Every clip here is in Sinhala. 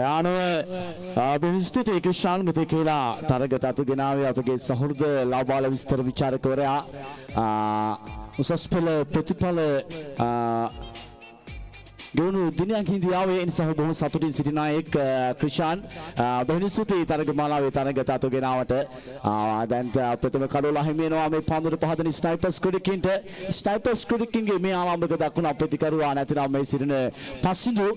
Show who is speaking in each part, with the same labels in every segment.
Speaker 1: අනුව බොහොම ස්තුතියි ක්‍රිෂාන් මෙතෙක් කියලා තරග තතු ගෙනාවේ අපගේ සහෘද ලාබාල විස්තර විචාරකවරයා උසස් පෙළ ප්‍රතිඵල ගෙවුණු දිනයක් හින්දි ආවේ. ඒ නිසා බොහොම සතුටින් සිටින අයෙක් ක්‍රිෂාන්. බොහොම ස්තුතියි තරග මාලාවේ තරග තතු ගෙනාවට. දැන් ප්‍රථම කඩොල හිමි වෙනවා මේ පන්දුවට පහදන ස්නයිපර්ස් ක්‍රීඩකින්ට. ස්නයිපර්ස් ක්‍රීඩකින්ගේ මේ ආරම්භක දක්වන ප්‍රතිකරුවා නැතිනම් මේ සිටින පසිඳු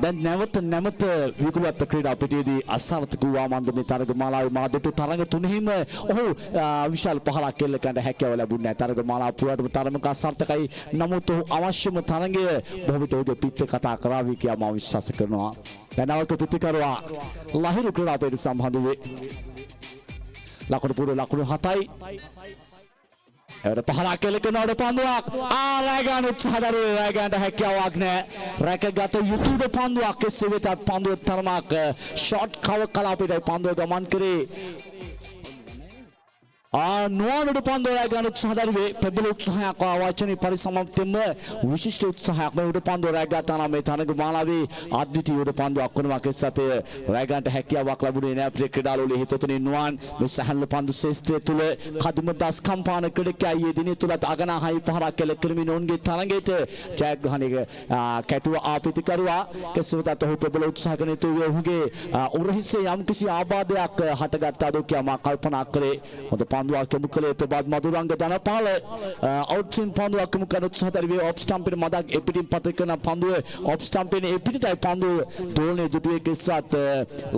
Speaker 1: දැන් නැවත නැවත විකුලත් ක්‍රීඩා පිටියේදී අසාර්ථක වූ මන්ද මේ තරග මාලාවේ මා දෙටු තරග තුනෙහිම ඔහු විශාල පහරක් එල්ල කරන්න හැකියාව ලැබුණේ නැහැ. තරග මාලාව පුරාටම තරමක අසාර්ථකයි. නමුත් ඔහු අවශ්‍යම තරගය බොහෝ විට ඔහුගේ පිට කතා කරાવી කියා මම විශ්වාස කරනවා. දැන් නවක ප්‍රතිකරුවා ලහිරු ක්‍රීඩා පිටියට සම්බන්ධ වේ. ලකුණු පුර ලකුණු 7යි. එවට පහරක් එල්ල කරනවට පන්දුවක් රැගන්න උත්සාහ දරුවේ රැගන්නට හැකියාවක් නෑ. රැකගත යුතුද පන්දුවක්. එසේ වෙතත් පන්දුව තරමක් ෂොට් කව කලාපයටයි පන්දුව ගමන් කරේ. නුවණට පන්දුව රැගන්න උත්සාහ දරුවේ ප්‍රබල උත්සාහයක් වාචනී පරිසමාප්තියෙන්ම විශිෂ්ට උත්සාහයක්. මේ උඩ පන්දුව රැගත්තා නම් මේ තරඟ මාලාවේ අද්විතීය උඩ පන්දුවක් වෙනවා. කෙසතේ රැගන්නට හැකියාවක් ලැබුණේ නෑ අපේ ක්‍රීඩාලෝලී හිතතුනි නුවන් මේ සැහැල්ලු පන්දු ශේෂ්ත්‍රය තුල කදිම දස්කම් පාන ක්‍රීඩකයා ඊයේ දිනේ තුලත් අගනා හයි පහරක් එල්ල කරමින් ඔවුන්ගේ තරඟයට ජයග්‍රහණය කැටුව ආපිතිකරුවා. කෙසේ වෙතත් ඔහු ප්‍රබල උත්සාහ කරන යුතුයි. ඔහුගේ උරහිසේ යම්කිසි ආබාධයක් හටගත්තාද කියා මා කල්පනා කළේ. හොඳ පන්දුවක් යොමු කළේ ප්‍රභාත් මధుරංග ධනපාල. අවුට් ස්විං පන්දුවක් යොමු කරන උත්සාහ දරුවේ ඔෆ් ස්ටම්ප් එකේ මදක් එපිටින් පත කරන පන්දුව ඔෆ් ස්ටම්ප් එකේ එපිටටයි පන්දුව දෝලනේ දුටුවේ. කෙසත්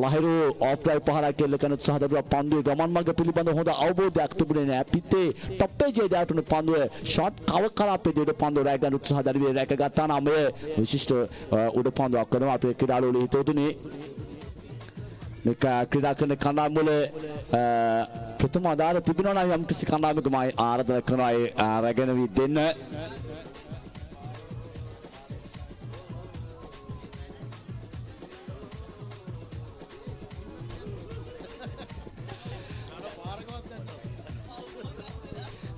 Speaker 1: ලහිරු ඔෆ් ඩ්‍රයිව් පහරක් එල්ල කරන උත්සාහ දරුවා පන්දුවේ ගමන් මඟ පිළිබඳ හොඳ අවබෝධයක් තිබුණේ නෑ. පිටේ ටොප් එජ් එකේ දාටුණු පන්දුව ෂොට් කව කලාපයේ උඩ පන්දුව රැක ගන්න උත්සාහ දරුවේ රැකගත්තා නම් එය විශිෂ්ට උඩ පන්දුවක් කරනවා අපේ ක්‍රීඩාලෝලී හිතවතුනි. මේක ක්‍රීඩා කරන කණ්ඩායම් වල ප්‍රථම අදාළ තිබෙනවා නම් යම් කිසි කණ්ඩායමක මම ආරාධනා කරනවා ඒ රැගෙන වී දෙන්න.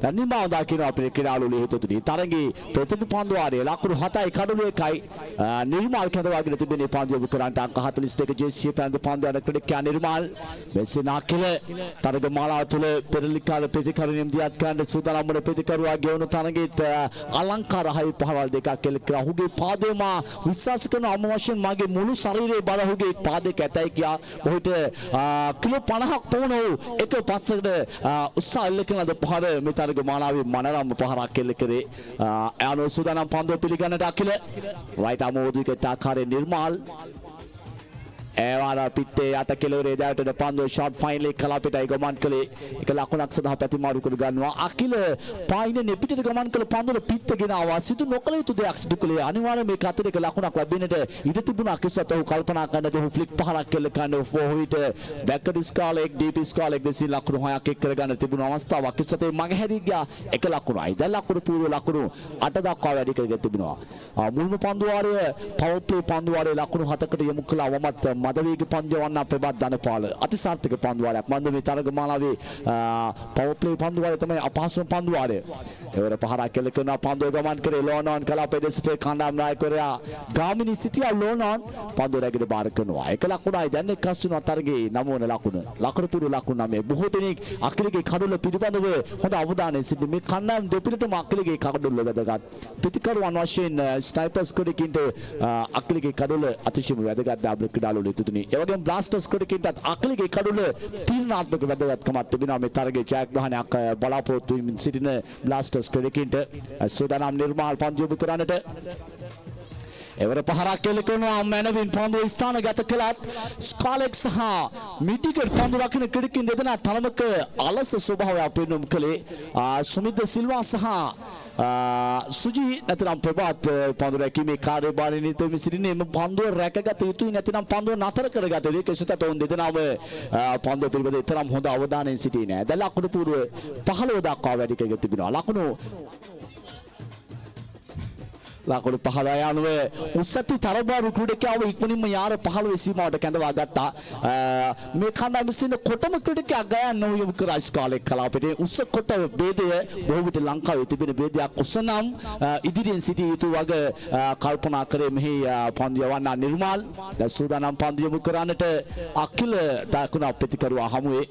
Speaker 1: දැන් නිමාව දකින්න අපේ ක්‍රීඩාලෝලී හිතවතුනි. තරගයේ ප්‍රථම පන්දු වාරයේ ලකුණු 7යි කඩළු 1යි නිර්මාල් කැඳවාගෙන තිබෙන පන්දු යොමු කරන්නට අංක 42 ජේසී පැන්ද පන්දු යන ක්‍රීඩකයා නිර්මාල්. මෙසේ නාකිල තරග මාලාව තුළ පෙරලිකාර ප්‍රතිකරණයෙන් දියත් කරන්න සූදානම් වන ප්‍රතිකරුවා ගෙවුණු තරගයේත් අලංකාර හයි පහවල් දෙකක් එල්ල කළා. ඔහුගේ පාදයේ මා විශ්වාස කරන අම වශයෙන් මගේ මුළු ශරීරයේ බර ඔහුගේ පාදයක ඇතයි කියා. ඔහුට කිලෝ 50ක් පමණ ඔහු එක පස්සකට උත්සාහ එල්ල කරන ලද පහර මේ තරග මාලාවේ මනරම් පහරක් එල්ල කරේ. අනුව සූදානම් පන්දුව පිළිගන්නට අකිල රයිට් ආමෝද විකට් ආකාරයේ නිර්මාල්. ඒවාර පිටේ යට කෙළවරේ දැවටෙන පන්දුව ෂොට් ෆයිනලි කලාපයටයි ගමන් කළේ. එක ලකුණක් සඳහා ප්‍රතිමාරු කර ගන්නවා. අකිල පායිනේ පිටට ගමන් කළ පන්දුව පිට ගෙන ආවා. සිදු නොකළ යුතු දෙයක් සිදු කළේ. අනිවාර්යයෙන් මේක අතර එක ලකුණක් ලැබෙන්නට ඉඩ තිබුණා. කිසිත් ඔහු කල්පනා කරන්න ඔහු ෆ්ලික් පහරක් එල්ල කරන්න ඔහු හිට බැක් ඩිස්කාලෙක් ඩීප් ස්කාලෙක් දෙසින් ලකුණු 6ක් එක් කරගන්න තිබුණු අවස්ථාවක්. කිසිත් ඒ මග හැරී ගියා එක ලකුණයි. දැන් ලකුණු පූර්ව ලකුණු 8 දක්වා වැඩි කරගෙන තිබෙනවා. මුල්ම පන්දු වාරය පවර් ප්ලේ පන්දු වාරය ලකුණු 7කට යොමු කළා. වමත් මදවේග පන්දු යවන්න ප්‍රභාත් ධනපාල අතිසාර්ථක පන්දු වාරයක්. මන්ද මේ තරග මාලාවේ පවර් ප්ලේ පන්දු වාරය තමයි අපහසුම පන්දු වාරය. එවර පහරක් එල්ල කරන පන්දුව ගමන් කරේ ලෝන් ඔන් කලාපයේ දෙසට කණ්ඩායම් නායකවරයා ගාමිණී සිටියා. ලෝන් ඔන් පන්දුව රැගෙන බාර කරනවා. එක ලකුණයි දැන් එක්කස් වෙනවා තරගයේ නම වන ලකුණ. ලකුණු පුරු ලකුණු නමේ. බොහෝ දෙනෙක් අකිලගේ කඩුල්ල පිළිබඳව හොඳ අවධානය සිටින මේ කණ්ඩායම් දෙපිටටම අකිලගේ කඩුල්ල වැදගත්. ප්‍රතිකරුවන් වශයෙන් ස්නයිපර්ස් ක්‍රීඩකින්ට අකිලගේ කඩුල්ල අතිශයම වැදගත් ඩබල් ක්‍රීඩාලු තුතුනි. ඒ වගේම බ්ලාස්ටර්ස් ක්‍රීඩකින්ටත් අකිලගේ කඩුල්ල තීරණාත්මක වැදගත්කමක් තිබෙනවා මේ තරගයේ ජයග්‍රහණයක් බලාපොරොත්තු වෙමින් සිටින බ්ලාස්ටර්ස් ක්‍රීඩකින්ට. සූදානම් නිර්මාල් පන්දු යොමු කරන්නට. එවර පහරක් එල්ල කරනවා මැනවින් පන්දුව ස්ථානගත කළත් ස්කාලෙක් සහ මිඩිකට් පන්දු රකින්න ක්‍රීඩකින් දෙදෙනා තරමක අලස ස්වභාවයක් පෙන්නුම් කළේ. සුමිද්ද සිල්වා සහ සුජි නැත්නම් ප්‍රභාත් පන්දු රැකීමේ කාර්යභාරය නිරත වෙමින් සිටින්නේ. එම පන්දුව රැකගත යුතුයි නැත්නම් පන්දුව නතර කරගත යුතුයි. කෙසේත් ඔවුන් දෙදෙනාම පන්දුව පිළිබඳ තරම් හොඳ අවධානයෙන් සිටියේ නෑ. දැන් ලකුණු පූර්ව 15 දක්වා වැඩි කරගෙන තිබෙනවා. ලකුණු ලකුණු 15 අනුව උස්සති තරබාරු ක්‍රීඩකයාව ඉක්මනින්ම යාර 15 සීමාවට කැඳවා ගත්තා. මේ කණ්ඩායම විසින් කොටම ක්‍රීඩකයා ගයන් නොයොමු කරා ස්කාලෙක් කලාපෙට. උස්ස කොට භේදය බොහෝ විට ලංකාවේ තිබෙන භේදයක්. උස්ස නම් ඉදිරියෙන් සිටිය යුතු වග කල්පනා කරේ මෙහි පන්දු යවන්නා නිර්මාල්. දැන් සූදානම් පන්දු යොමු කරන්නට අකිල දකුණ ප්‍රතිකරුවා හමුවේ.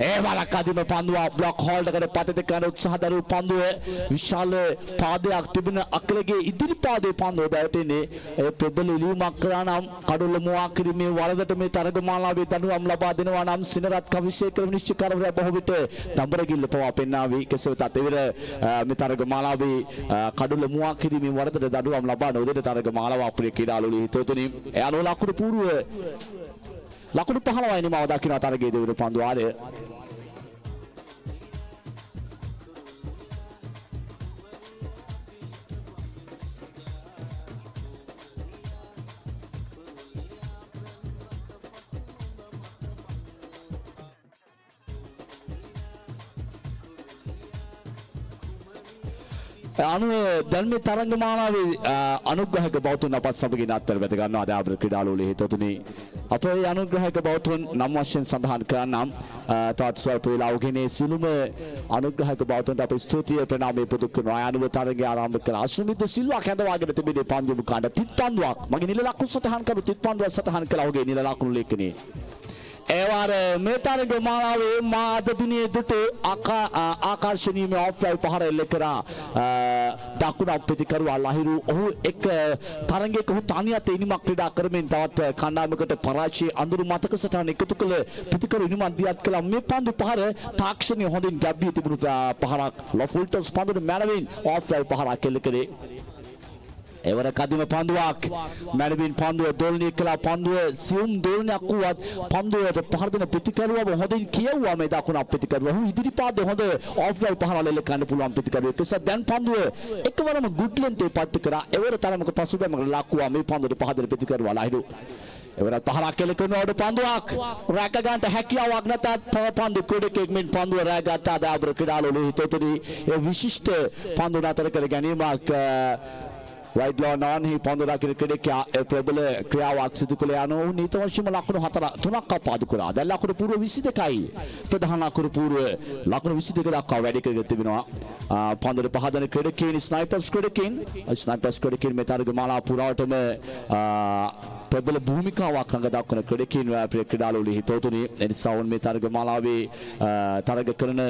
Speaker 1: ඒ වරක් අදිම පන්දුව බ්ලොක් හෝල්ඩ් එකට පතිත කරන උත්සාහ දරූ පන්දුව විශාල පාදයක් තිබෙන අකිලගේ ඉදිරි පාදයේ පන්දුව දැවටෙන්නේ. ඒ ප්‍රබල ඉලීමක් කරා නම් කඩොල්ල මුවා කිරීමේ වරදට මේ තරග මාලාවේ දඬුවම් ලබා දෙනවා නම් සිනරත් කවිශේඛර නිශ්චයකරවරයා බොහෝ විට දඹරගිල්ල පවා පෙන්නාවි. කෙසේ වෙතත් එවිට මේ තරග මාලාවේ කඩොල්ල මුවා කිරීමේ වරදට දඬුවම් ලබා නොදෙන තරග මාලාව අපේ ක්‍රීඩාලුලි හිතවතුනි. ඒ අනුව ලකුණු පූර්ව ලකුණු 15යි නිමාව දකින්න තරගයේ දෙවන පන්දු වාරය. අනුව දැන් මේ තරංග මාලාවේ අනුග්‍රහක බෞතුන් අපත් සමගින් අත්තර වැද ගන්නවා. අද අපේ ක්‍රීඩාලෝලී හිතවතුනි, අපේ අනුග්‍රහක බෞතුන් නම් වශයෙන් සඳහන් කරන්නම්. තවත් ස්වල්ප වේලාවකින් සිළුම අනුග්‍රහක බෞතුන්ට අපේ ස්තුතිය ප්‍රණාමය පුදු කරනවා. අනුව තරගය ආරම්භ කළා. අසුමිත් සිල්වා කැඳවාගෙන තිබෙන පන්දු මුඛණ්ඩ තිත් පන්දුවක් මගේ නිල ලකුණු සටහන් කරු තිත් පන්දුවක් සටහන් කළා ඔහුගේ නිල ලකුණු ලේඛනයේ. ඒවාර මේ තරග මාලාවේ මා අද දිනේ දුටු ආකර්ෂණීය ඔෆ් පහර එල්ල කරා දකුණ ප්‍රතිකරුවා ලහිරු. ඔහු එක් තරගයක ඔහු තනියත් ඉනිමක් ක්‍රීඩා කරමින් තවත් කණ්ඩායමකට පරාජය අඳුරු මතක සටහන එකතු කළ ප්‍රතිකරු ඉනිමක් දියත් කළා. මේ පන්දු පහර තාක්ෂණීය හොඳින් ගැබ්වී තිබුණු පහරක්. ලොෆුල්ටස් පන්දුට මැනවින් ඔෆ් පහරක් එල්ල කළේ. එවර කදිම පන්දුවක් මැනවින් පන්දුව දෝලනය කළා. පන්දුව සියුම් දෝලනයක් වුවත් පන්දුවට පහර දෙන ප්‍රතිකරුවව හොඳින් කියවුවා මේ දකුණ ප්‍රතිකරුවා. ඔහු ඉදිරි පාදයේ හොඳ ඔෆ් ඩ්‍රයිව් පහරවල් එල්ල කරන්න පුළුවන් ප්‍රතිකරුවෙක්. ඒ නිසා දැන් පන්දුව එකවරම ගුඩ් ලෙන්ත් ඒ පත්තු කරා. එවර තරමක පසුබැමකට ලක් වුණා මේ පන්දුවට පහර දෙන ප්‍රතිකරුවා ලහිරු. එවර පහරක් එල්ල කරන උඩ පන්දුවක් රැක ගන්නට හැකියාවක් නැතත් තව පන්දු ක්‍රීඩකයෙක් මෙන් පන්දුව රැගත්තා. දාබර ක්‍රීඩාලු හිතවතුනි, ඒ විශිෂ්ට පන්දු නතර කර ගැනීමක් වයිඩ් ලෝ නොන් හි පන්දු රකින ක්‍රීඩකයා ඒ ප්‍රබල ක්‍රියාවක් සිදු කළ යනු ඔහු නීත වශයෙන්ම ලකුණු 3ක් අපාදු කරා. දැන් ලකුණු පූර්ව 22යි. ප්‍රධාන ලකුණු පූර්ව ලකුණු 22 දක්වා වැඩි කරගෙන තිබෙනවා. පන්දුවට පහදන ක්‍රීඩකයින් ස්නයිපර්ස් ක්‍රීඩකයින් ස්නයිපර්ස් ක්‍රීඩකයින් මේ තරග මාලාව පුරාවටම ප්‍රබල භූමිකාවක් රඟ දක්වන ක්‍රීඩකයින් අපේ ක්‍රීඩාලෝලී හිතවතුනි. ඒ නිසා ඔවුන් මේ තරග මාලාවේ තරග කරන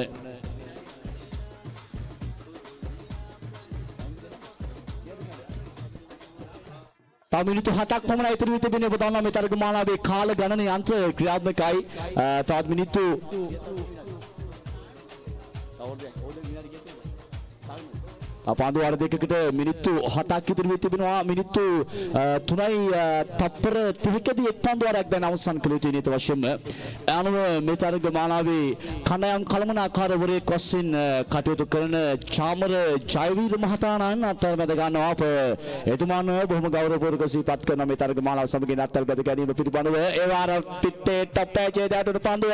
Speaker 1: තව මිනිත්තු 7ක් පමණ ඉතිරි වී තිබෙන ඔබ දන්නවා මේ තරග මාලාවේ කාල ගණන යන්ත්‍රය ක්‍රියාත්මකයි. තවත් මිනිත්තු පන්දු වාර දෙකකට මිනිත්තු 7ක් ඉතිරි වී තිබෙනවා. මිනිත්තු 3යි තත්පර 30කදී එක් පන්දු වාරයක් දැන් අවසන් කළ යුතුයි නියත වශයෙන්ම. අනුව මේ තරග මාලාවේ කණ්ඩායම් කළමනාකාරවරයෙක් වශයෙන් කටයුතු කරන චාමර ජයවීර මහතාණන් අත්හල් මැද ගන්නවා. අප එතුමාන්ව බොහොම ගෞරවපූර්වක සිහිපත් කරන මේ තරග මාලාව සමගින් අත්හල් මැද ගැනීම පිළිබඳව. ඒ වාර පිටේ ටොප් ඇජේ දැටුණු පන්දුව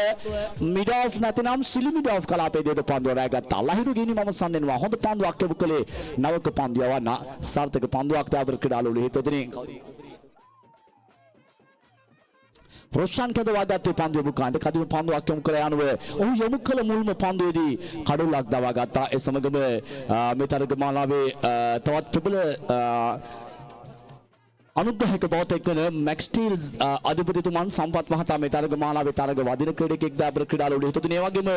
Speaker 1: මිඩ් ඔෆ් නැතිනම් සිලි මිඩ් ඔෆ් කලාපයේ දෙයට පන්දුව රැගත්තා. ලහිරු ගිනි මම සම්නෙනවා. හොඳ පන්දුවක් යොමු කළේ නවක පන්දු යවන්න සාර්ථක පන්දුවක් දාබර ක්‍රීඩාලු හිතවතුනි. රොෂාන් කැදවා ගත්තේ පන්දුව මුඛාන්ත කදිම පන්දුවක් යොමු කළ යනුව ඔහු යොමු කළ මුල්ම පන්දුවේදී කඩුල්ලක් දවා ගත්තා. ඒ සමගම මේ තරග මාලාවේ තවත් ප්‍රබල අනුග්‍රහක බවට එක්වන මැක්ස් ස්ටීල්ස් අධිපතිතුමන් සම්පත් මහතා මේ තරග මාලාවේ තරග වදින ක්‍රීඩකෙක් දාබර ක්‍රීඩාලු හිතතුනි. ඒ වගේම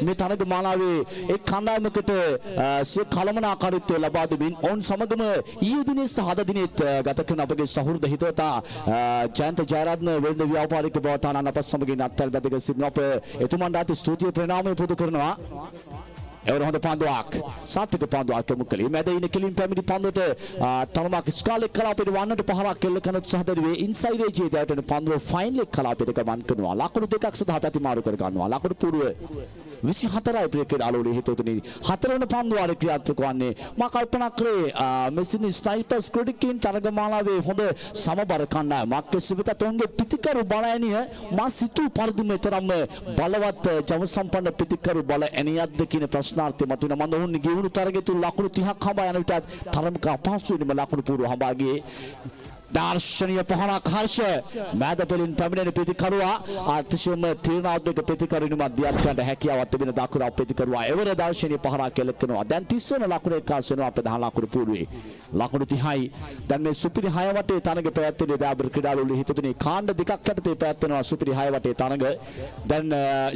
Speaker 1: මේ තරග මාලාවේ එක් කණ්ඩායමකට සිය කළමනාකාරීත්වය ලබා දෙමින් ඔවුන් සමගම ඊයේ දිනේ සහ අද දිනේත් ගත කරන අපගේ සහෘද හිතවතා ජයන්ත ජයරත්න වෙළඳ ව්‍යාපාරික බවතානන් අප සමගින් අත්වැල් බැඳගෙන සිටින අප එතුමන්ට අති ස්තුතිය ප්‍රණාමය පුද කරනවා. එවර හොඳ පන්දුවක් සාර්ථක පන්දුවක් යොමු කළේ. මැද ඉන කෙලින් පැමිණි පන්දුවට තරමක් ස්කාලෙක් කලාපයට වන්නට පහරක් එල්ල කරන උත්සාහ දැරුවේ. ඉන්සයිඩ් එජ් දැවටෙන පන්දුව ෆයිනල් එක් කලාපයට ගමන් කරනවා. ලකුණු දෙකක් සඳහා ප්‍රතිමාරු කර ගන්නවා. ලකුණු පූර්ව 24යි ප්‍රිය ක්‍රීඩාලෝලී හිතවතුනි. හතරවන පන්දු වාරය ක්‍රියාත්මක වන්නේ. මා කල්පනා කරේ මෙසිනි ස්නයිපර්ස් ක්‍රීඩකයන් තරග මාලාවේ හොඳ සමබර කණ්ඩායමක්. කෙසේ වෙතත් ඔවුන්ගේ පිතිකරු බල ඇණිය මා සිතූ පරිදිම තරම්ම බලවත් ජව සම්පන්න පිතිකරු බල ඇණියක්ද කියන ප්‍රශ්නාර්ථය මතුවෙනවා. මම ඔවුන් ගෙවුණු තරගය තුල ලකුණු 30ක් හඹා යන විටත් තරමක අපහසුවෙන්ම ලකුණු පුරුව හඹා ගියේ. දර්ශනීය පහනක් හර්ෂ මෑද පෙළින් පැමිණෙන පිතිකරුවා අතිශයම තීරණාත්මක පිතිකරු ඉනුමක් දියත් කරන්න හැකියාවක් තිබෙන දකුණ පිතිකරුවා එවර දර්ශනීය පහනක් එල්ල කරනවා. දැන් 30 වන ලකුණ එක්කාසු වෙනවා ප්‍රධාන ලකුණු පුරුවේ. ලකුණු 30යි. දැන් මේ සුපිරි 6 වටේ තරඟ පැවැත්වෙන්නේ දාබර ක්‍රීඩාලු හිතතුනේ කාණ්ඩ දෙකක් යටතේ පැවැත්වෙනවා සුපිරි 6 වටේ තරඟ. දැන්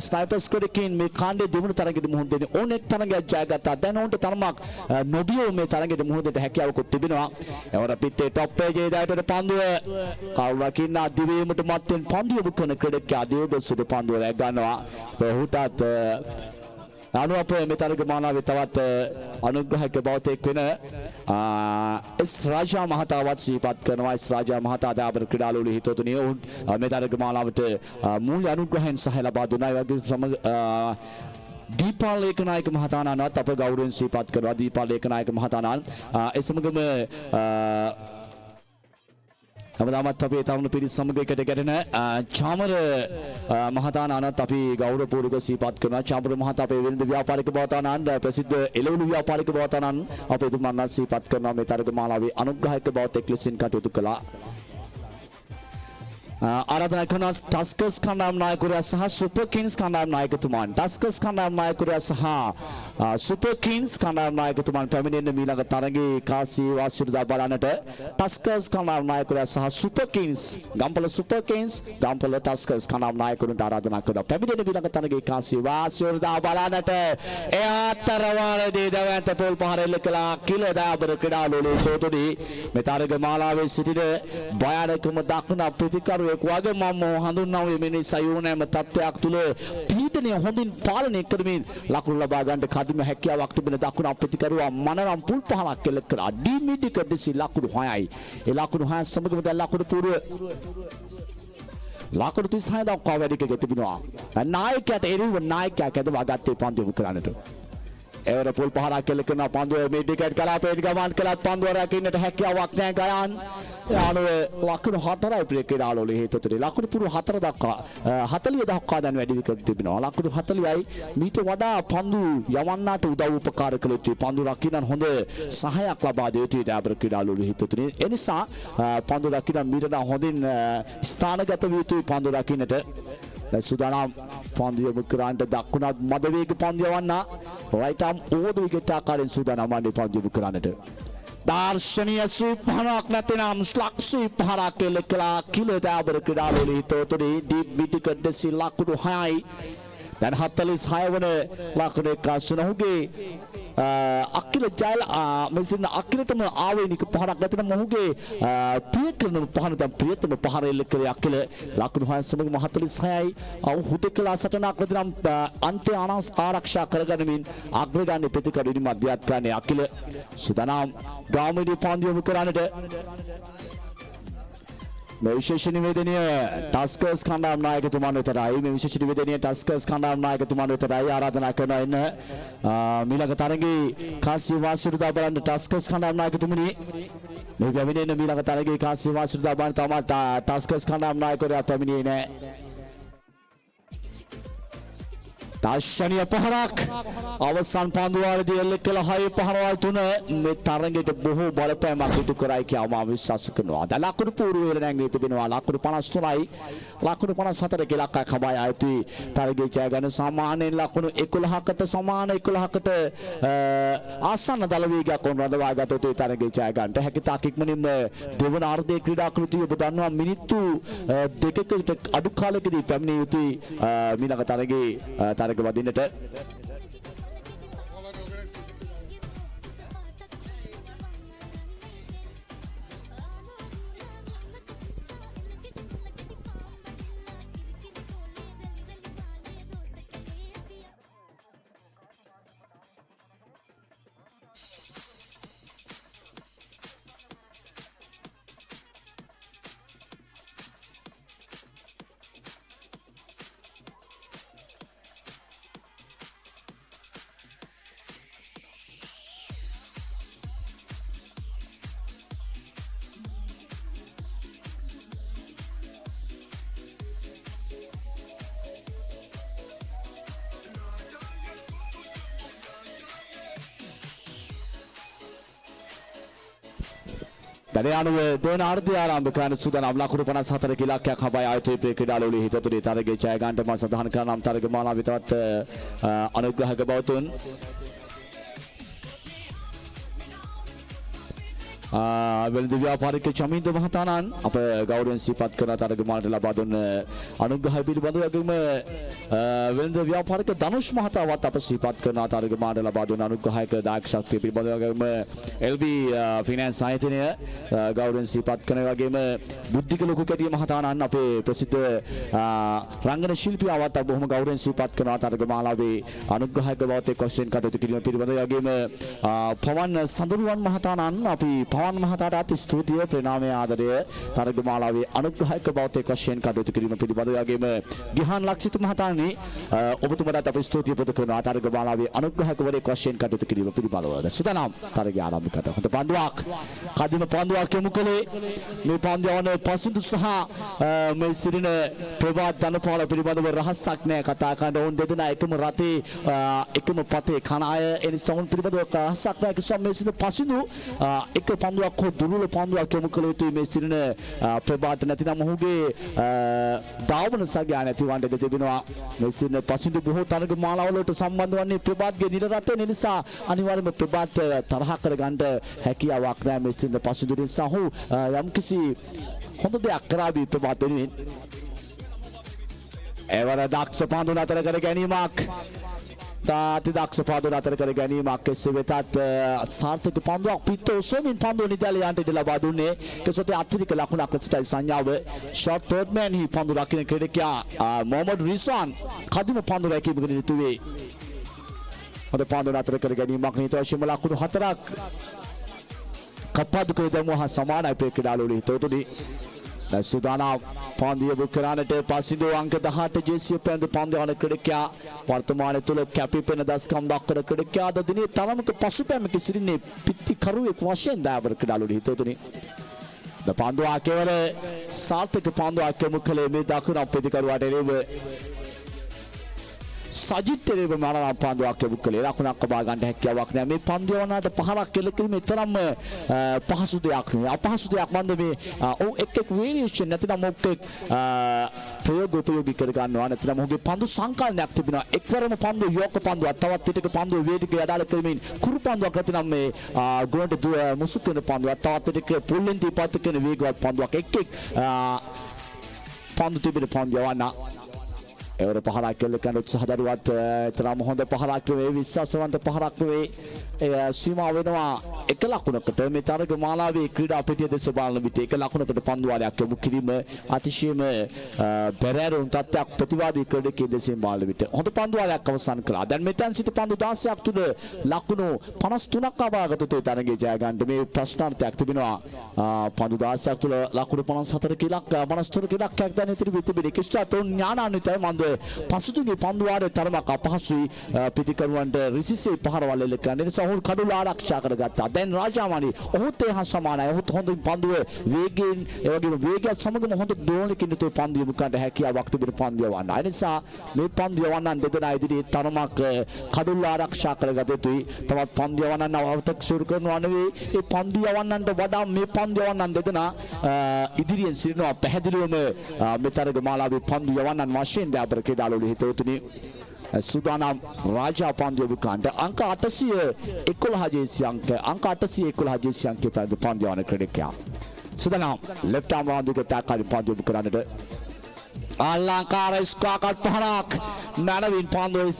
Speaker 1: ස්නයිපර්ස් ක්‍රීඩකයන් මේ කාණ්ඩයේ දෙවන තරඟෙට මුහුණ දෙන්නේ. ඕන එක් තරඟයක් ජයගත්තා. දැන් ඔවුන්ට තරමක් නොබියව මේ තරඟෙට මුහුණ දෙන්න හැකියාවකුත් තිබෙනවා. එවර පිත්තේ টොප් පේජේ දායට පන්දුව කවුරු රකින්න දිවීමට මත්තෙන් පන්දු යොමු කරන ක්‍රීඩකයා දියෝගසුද පන්දුව රැක් ගන්නවා. ඔහුටත් අනුව අප මේ තරග මාලාවේ තවත් අනුග්‍රහක බවතෙක් වෙන එස් රාජා මහතාවත් සිහිපත් කරනවා. එස් රාජා මහතා දාබර ක්‍රීඩාලෝලී හිතවතුනි, ඔවුන් මේ තරග මාලාවට මූල්‍ය අනුග්‍රහයෙන් සහාය ලබා දුන්නා. ඒ වගේම සමග දීපාල් ලේකනායක මහතාණන්වත් අප ගෞරවයෙන් සිහිපත් කරනවා. දීපාල් ලේකනායක මහතාණන් ඒ සමගම හැමදාමත් අපේ තරුණ පිරිස් සමග එකට ගැටෙන චාමර මහතාණන්වත් අපි ගෞරවපූර්වක සිහිපත් කරනවා. චාමර මහතා අපේ වෙළඳ ව්‍යාපාරික බවතාණන්, ප්‍රසිද්ධ එළවලු ව්‍යාපාරික බවතාණන් අපේ එතුමන්වත් සිහිපත් කරනවා. මේ තරග මාලාවේ අනුග්‍රහක බවත් එක් ලෙසින් කටයුතු කළා. ආරාධනා කරනවා ටස්කර්ස් කණ්ඩායම් නායකවරයා සහ සුපර් කිංස් කණ්ඩායම් නායකතුමන්, ටස්කර්ස් කණ්ඩායම් නායකවරයා සහ සුපර් කිංස් කණ්ඩායම් නායකතුමන් පැමිණෙන්න මීළඟ තරගයේ කාසි වාසිරුදා බලන්නට. ටස්කර්ස් කණ්ඩායම් නායකවරයා සහ super kings Gampola, super kings Gampola tuskers කණ්ඩායම් නායකවරුන්ට ආරාධනා කරනවා පැමිණෙන්න මීළඟ තරගයේ කාසි වාසිරුදා බලන්නට. ඒ අතර වාරදී දැවැන්ත පොල් පහර එල්ල කළා කිල දාබර ක්‍රීඩාලෝලී තෝතුඩි. මේ තරග මාලාවේ සිටින භයානකම දක්න ප්‍රතිකරුවෙක් වගේ මම හඳුන්වන්නේ මේ නිසා ඕනෑම තත්ත්වයක් තුළ පීඩනය හොඳින් පාලනය කරමින් ලකුණු ලබා ගන්නට කදිම හැකියාවක් තිබෙන දකුණ ප්‍රතිකරුවා මනරම් පුල් පහලක් එල්ල කළා. ඩී මිඩික දෙසි ලකුණු 6යි. ඒ ලකුණු 6 සමගම දැන් ලකුණු පුරුව ලකුණු 36 දක්වා වැඩි කර තිබෙනවා. නායකයාට එරෙහිව නායකයා කැදවා ගත්තේ පන්දු යොමු කරන්නට. එවර පුල් පහරක් එල්ල කරන පන්දුව මේ ටිකට් කලාපයට ගමන් කළත් පන්දුව රැකින්නට හැකියාවක් නැහැ ගයන්. ඒ අනුව ලකුණු 4යි ප්‍රිය ක්‍රීඩාලෝලී හේතුතුනේ. ලකුණු පුරු 4 දක්වා 40 දක්වා දැන් වැඩි කර තිබෙනවා. ලකුණු 40යි. මීට වඩා පන්දු යවන්නාට උදව් උපකාර කළ යුතුයි. පන්දු රකින්නන් හොඳ සහායක් ලබා දිය යුතුයි දාබර ක්‍රීඩාලෝලී හේතුතුනේ. ඒ නිසා පන්දු රකින්නන් මීට වඩා හොඳින් ස්ථානගත විය යුතුයි පන්දු රකින්නට. දැන් සූදානම් පන්දු යොමු කරන්නට දකුණත් මද වේග පන්දු යවන්නා රයිට් ආම් ඕවර් ද විකට් ආකාරයෙන් සූදානම් වන්නේ පන්දු යොමු කරන්නට. දර්ශනීය ස්වීප් පහරක් නැතිනම් ස්ලක් ස්වීප් පහරක් එල්ල කළා කිල දාබර ක්‍රීඩාලෝලී හිතවතුනි. ඩීප් මිඩ් දෙසි ලකුණු 6යි. දැන් 46 වන ලකුණු එක්කාසු වන ඔහුගේ අකිල ජයල මෙසින් අකිලටම ආවේනික පහරක් නැතිනම් ඔහුගේ ප්‍රිය කරන පහර දැන් ප්‍රියතම පහර එල්ල කළේ අකිල. ලකුණු 6 සමගම 46යි. ඔහු හුදෙකලා සටනක් නැතිනම් අන්ත්‍ය ආරක්ෂා කරගනිමින් අග්‍රගණ්‍ය ප්‍රතිකරු ඉනිමක් දියත් කරන්නේ අකිල. සූදානම් ගාමිණී පන්දු යොමු කරන්නට. මේ විශේෂ නිවේදනය ටස්කර්ස් කණ්ඩායම් නායකතුමන් වෙතටයි. මේ විශේෂ නිවේදනය ටස්කර්ස් කණ්ඩායම් නායකතුමන් වෙතටයි ආරාධනා කරනවා එන්න මීළඟ තරගයේ කාසිය වාසිරුදා බලන්න. ටස්කර්ස් කණ්ඩායම් නායකතුමනි, මේ පැමිණෙන්න මීළඟ තරගයේ කාසිය වාසිරුදා බලන්න. තමා ටස්කර්ස් කණ්ඩායම් නායකවරයා පැමිණියේ නෑ. දර්ශනීය පහරක් අවසන් පන්දුවාරදී එල්ල කළ 6 පහරවල් තුන මේ තරඟයට බොහෝ බලපෑමක් ඉටු කරයි කියා මා විශ්වාස කරනවා. දැන් ලකුණු පූර්ව වේල නැංගී තිබෙනවා. ලකුණු 53යි. ලකුණු 54 ඉලක්කයක් හඹා යා යුතුයි තරගයේ ජය ගන්න. සාමාන්‍යයෙන් ලකුණු 11කට සමාන 11කට ආසන්න දල වේගයක් ඔවුන් රඳවා ගත යුතුයි තරගයේ ජය ගන්නට. හැකි තාක් ඉක්මනින්ම දෙවන අර්ධයේ ක්‍රීඩා කළ යුතුයි. ඔබ දන්නවා මිනිත්තු දෙකකට අඩු කාලයකදී පැමිණිය යුතුයි මීළඟ තරගයේ තරග වදින්නට. දැන් අනුව දෙවන අර්ධය ආරම්භ කරන සූදානම්. ලකුණු 54 ඉලක්කයක් හබයි ආයතනයේ ක්‍රීඩාලුවලි හිතතුනේ තරගයේ ජය ගන්නට මම සඳහන් කරනම් තරග මාලාවේ තවත් අනුග්‍රහක බවතුන් වෙළඳ ව්‍යාපාරික චමින්ද මහතානන් අප ගෞරවයෙන් සිහිපත් කරන තරග මාලට ලබා දුන්න අනුග්‍රහය පිළිබඳව, වගේම වෙළඳ ව්‍යාපාරික ධනුෂ් මහතාවත් අප සිහිපත් කරන තරග මාලට ලබා දුන්න අනුග්‍රහයක දායක ශක්තිය පිළිබඳව, වගේම LB finance ආයතනය ගෞරවයෙන් සිහිපත් කරන, වගේම බුද්ධික ලොකු කැටිය මහතානන් අපේ ප්‍රසිද්ධ රංගන ශිල්පියාවත් අප බොහොම ගෞරවයෙන් සිහිපත් කරන තරග මාලාවේ අනුග්‍රහයක බවත් එක් වශයෙන් කටයුතු කිරීම පිළිබඳව, වගේම පවන් සඳරුවන් මහතානන් අපි පවන් මහතාටත් ස්තුතිය, ප්‍රණාමය, ආදරය තරග මාලාවේ අනුග්‍රහයක බවත් එක් වශයෙන් කටයුතු කිරීම පිළිබඳව, වගේම ගිහාන් ලක්ෂිත මහතානි ඔබතුමාටත් අපි ස්තුතිය පොදු කරනවා තරග මාලාවේ අනුග්‍රහයක වරෙක් වශයෙන් කටයුතු කිරීම පිළිබඳව. සූදානම් තරගය ආරම්භ කරන හොඳ පන්දුවක්, කදිම පන්දුවක් යොමු කළේ. මේ පන්දුව යවන පසින්දු සහ මේ සිටින ප්‍රභාත් ධනපාල පිළිබඳව රහසක් නෑ කතා කරන්න. ඔවුන් දෙදෙනා එකම රටේ එකම පතේ කන අය. ඒ නිසා ඔවුන් පිළිබඳව රහසක් නෑ. කිසිම මේ සිටින පසින්දු එක පන්දුවක් හෝ දුර්වල පන්දුවක් යොමු කළ යුතුයි මේ සිටින ප්‍රභාත්. නැතිනම් ඔහුගේ ධාවන සංඛ්‍යා නැතිවන්නට ඉඩ තිබෙනවා. මේ සිටින පසින්දු බොහෝ තරග මාලාවලට සම්බන්ධ වන්නේ ප්‍රභාත්ගේ නිල රථය නිසා අනිවාර්යයෙන්ම ප්‍රභාත් තරහ කරගන්න හැකියාවක් නෑ මේ සිටින පසින්දු නිසා. ඔහු යම්කිසි හොඳ දෙයක් කරાવી ප්‍රභාත් වෙනුවෙන්. එවර දක්ෂ පන්දු නතර කර ගැනීමක්, අති දක්ෂ පන්දු නතර කර ගැනීමක්. එසේ වෙතත් සාර්ථක පන්දුවක් පිට ඔසවමින් පන්දුව නිදැල යන්නට ඉඩ ලබා දුන්නේ. කෙසේත් අතිරික ලකුණක් ලෙසටයි සංඥාව. ෂොට් තර්ඩ් මෑන් හි පන්දු රකින්න ක්‍රීඩකයා මොහමඩ් රිස්වාන් කදිම පන්දු රැකීමකට නිරත වේ. හොඳ පන්දු නතර කර ගැනීමක්. නිත වශයෙන්ම ලකුණු 4ක් කප්පාදු කර දැමුවා හා සමානයි අපේ ක්‍රීඩාලුවල හිතවතුනි. දැන් සූදානම් පන්දු යොමු කරන්නට පසින්දු අංක 18 ජේසිය පැන්ද පන්දු යවන ක්‍රීඩකයා වර්තමානයේ තුල කැපිපෙන දස්කම් දක්වන ක්‍රීඩකයා අද දිනේ තරමක පසුපැමක සිටින්නේ පිත්ති කරුවෙක් වශයෙන් දයාවර ක්‍රීඩාලුවල හිතවතුනි. ද පන්දුවක් කෙවර සාර්ථක පන්දුවක් යොමු කළේ මේ දකුණු පිතිකරුවාට එරෙහිව සජිත් එරෙහිව මරණ පන්දුවක් යොමු කළේ. ලකුණක් ලබා ගන්න හැකියාවක් නෑ. මේ පන්දු යවනාට පහරක් එල්ල කිරීම තරම්ම පහසු දෙයක් නෙවෙයි, අපහසු දෙයක්. මන්ද මේ ඔව් එක් එක් වේරියේෂන් නැතිනම් ඔක් එක් ප්‍රයෝග උපයෝගී කර ගන්නවා. නැතිනම් ඔහුගේ පන්දු සංකලනයක් තිබෙනවා. එක්වරම පන්දු යෝක පන්දුවක්, තවත් පිටක පන්දුව වේදිකේ අදාළ කරමින් කුරු පන්දුවක්, නැතිනම් මේ ගෝලට මුසු කරන පන්දුවක්, තවත් පිටක පුල්ලෙන් දීපත් කරන වේගවත් පන්දුවක්, එක් එක් පන්දු තිබෙන පන්දු යවන්න. එවර පහරක් එල්ල කරන්න උත්සාහ දරුවත් තරම හොඳ පහරක් නෙවෙයි, විශ්වාසවන්ත පහරක් නෙවෙයි. එය සීමා වෙනවා එක ලකුණකට. මේ තරග මාලාවේ ක්‍රීඩා පිටිය දෙස බලන විට එක ලකුණකට පන්දු වාරයක් යොමු කිරීම අතිශයම බැරෑරුම් තත්ත්වයක් ප්‍රතිවාදී ක්‍රීඩකයෙක් දෙසින් බලන විට. හොඳ පන්දු වාරයක් අවසන් කළා. දැන් මෙතෙන් සිට පන්දු 16ක් තුල ලකුණු 53ක් අවාගත යුතුයි තරගයේ ජය ගන්න. මේ ප්‍රශ්නාර්ථයක් තිබෙනවා. පන්දු 16ක් තුල ලකුණු 54 ඉලක්ක 53 ඉලක්කයක් දැන් ඉතිරි වී තිබෙන කිස්ටා තුන් ඥානාන්විතයි. මන්ද පසුතුගේ පන්දු වාරයේ තරමක් අපහසුයි පිතිකරුවන්ට රිසිසේ පහරවල් එල්ල කරන්න. ඒ නිසා ඔහු කඩුල ආරක්ෂා කරගත්තා. දැන් රාජාමණි ඔහුත් ඒ හා සමානයි. ඔහුත් හොඳින් පන්දුව වේගයෙන්, ඒ වගේම වේගයත් සමගම හොඳ දෝලනකින් යුතුව පන්දු යොමු කරන්න හැකියාවක් තිබෙන පන්දු යවන්න. ඒ නිසා මේ පන්දු යවන්නන් දෙදෙනා ඉදිරියේ තරමක් කඩුල්ල ආරක්ෂා කරගත යුතුයි. තවත් පන්දු යවන්නන් අවතක්සේරු කරනවා නෙවෙයි. ඒ පන්දු යවන්නන්ට වඩා මේ පන්දු යවන්නන් දෙදෙනා ඉදිරියෙන් සිටිනවා පැහැදිලිවම මේ තරග මාලාවේ පන්දු යවන්නන් වශයෙන් දැන් අපර ක්‍රීඩාලුවල හිතවතුනි. සූදානම් රාජා පන්දු යොමු කරන්නට අංක 811 ජේසි අංක, අංක 811 ජේසි අංකයේ පන්දු යවන ක්‍රීඩකයා. සූදානම් ලෙෆ්ට් ආර්ම් රාන්දුක තාකාරි පන්දු යොමු කරන්නට. අලංකාර ස්ක්වාකට් පහරක් මැනවින් පන්දුව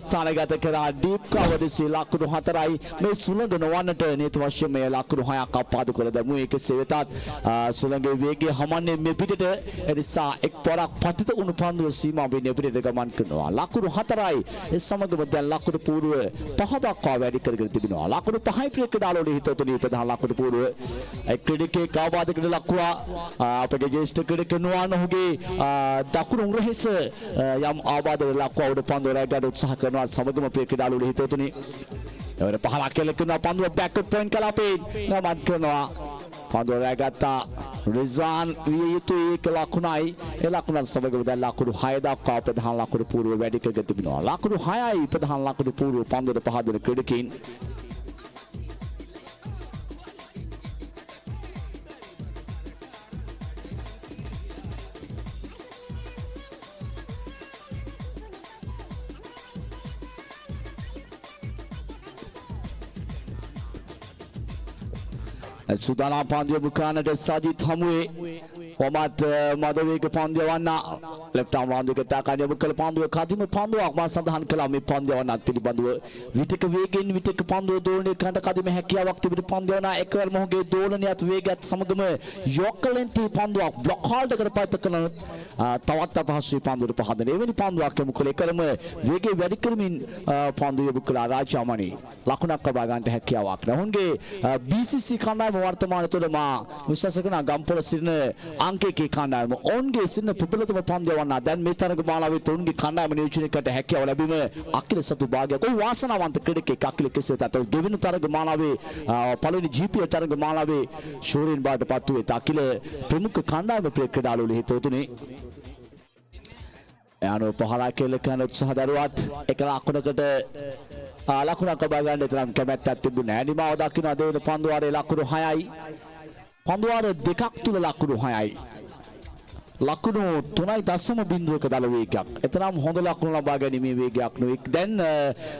Speaker 1: ස්ථානගත කරා ඩීප් කවර් දෙසේ. ලකුණු 4යි. මේ සුළඟ නොවන්නට නියත වශයෙන්ම මේ ලකුණු 6ක් අප්පාදු කර දැමුවේ. ඒ කෙසේ වෙතත් සුළඟේ වේගය හමන්නේ මේ පිටට. ඒ නිසා එක් පාරක් පතිත වුණු පන්දුව සීමා වෙන්නේ පිටට ගමන් කරනවා. ලකුණු 4යි. ඒ සමගම දැන් ලකුණු පූර්ව 5 දක්වා වැඩි කරගෙන තිබෙනවා. ලකුණු 5යි ප්‍රිය ක්‍රීඩාලුවල හිතවතුනි ප්‍රධාන ලකුණු පූර්ව. එක් ක්‍රීඩකයෙක් ආබාධයකට ලක් වුණා. අපගේ ජ්‍යෙෂ්ඨ ක්‍රීඩක නුවන් ඔහුගේ දකුණු උරහිස යම් ආබාධයකට ලක්වා උඩ පන්දුව රැක ගන්න උත්සාහ කරනවා. සමගම ප්‍රිය ක්‍රීඩාලුවල හිතවතුනි එවර පහලක් එල්ල කරනවා. පන්දුව බැක්වර්ඩ් පොයින්ට් කලාපේ ගමන් කරනවා. පන්දුව රැගත්තා රිසාන් විය යුතුයි. ඒක ලකුණයි. ඒ ලකුණත් සමගම දැන් ලකුණු 6 දක්වා ප්‍රධාන ලකුණු පූර්ව වැඩි කරගෙන තිබෙනවා. ලකුණු 6යි ප්‍රධාන ලකුණු පූර්ව පන්දුවට පහ දෙන ක්‍රීඩකයින්. සුදානම් පන්දුව බුකානට සජිත් හමුවේ. ඔමත් මද වේග පන්දු යවන්න ලෙෆ්ට් ආර්ම් රවුන්ඩ් එකට ආකාරය යොමු කළ පන්දුව කදිම පන්දුවක්. මා සඳහන් කළා මේ පන්දු යවන්නත් පිළිබඳව විටක වේගෙන් විටක පන්දුව දෝලනය කරන්නට කදිම හැකියාවක් තිබෙන පන්දු යවන එකවර මොහුගේ දෝලනයත් වේගයත් සමගම යෝකර් ලෙන්ත් පන්දුවක් බ්ලොක් හෝල්ඩ් එකට පරිත කරන තවත් අපහසුයි පන්දුවට පහදන එවැනි පන්දුවක් යොමු කළ එකවරම වේගය වැඩි කරමින් පන්දු යොමු කළා රාජාමණි. ලකුණක් ලබා ගන්නට හැකියාවක් නෑ. ඔවුන්ගේ BCC කණ්ඩායම වර්තමාන තුළ මා විශ්වාස කරන ගම්පොළ සිටින අංක එකේ කණ්ඩායම ඔවුන්ගේ සිටින ප්‍රබලතම පන්දු යවන්නා දැන් මේ තරග මාලාවේ ඔවුන්ගේ කණ්ඩායම නියෝජනය කරට හැකියාව ලැබීම අකිල සතු භාගයක්. ඔහු වාසනාවන්ත ක්‍රීඩකයෙක් අකිල කෙසේ වෙතත් ඔහු දෙවෙනි තරග මාලාවේ පළවෙනි GPL තරග මාලාවේ ශූරයන් බවට පත් වූ අකිල ප්‍රමුඛ කණ්ඩායම ප්‍රිය ක්‍රීඩාලු හිතවතුනි. අනුව පහරා කෙල්ල කරන උත්සාහ දරුවත් එක ලකුණකට ලකුණක් ලබා ගන්න තරම් කැමැත්තක් තිබුණේ නැහැ. නිමාව දකින්න දෙවන පන්දු වාරයේ ලකුණු 6යි. පන්දු වාර දෙකක් තුල ලකුණු 6යි. ලකුණු 3.0ක දල වේගයක්. එතරම් හොඳ ලකුණු ලබා ගැනීමේ වේගයක් නෙවෙයි. දැන්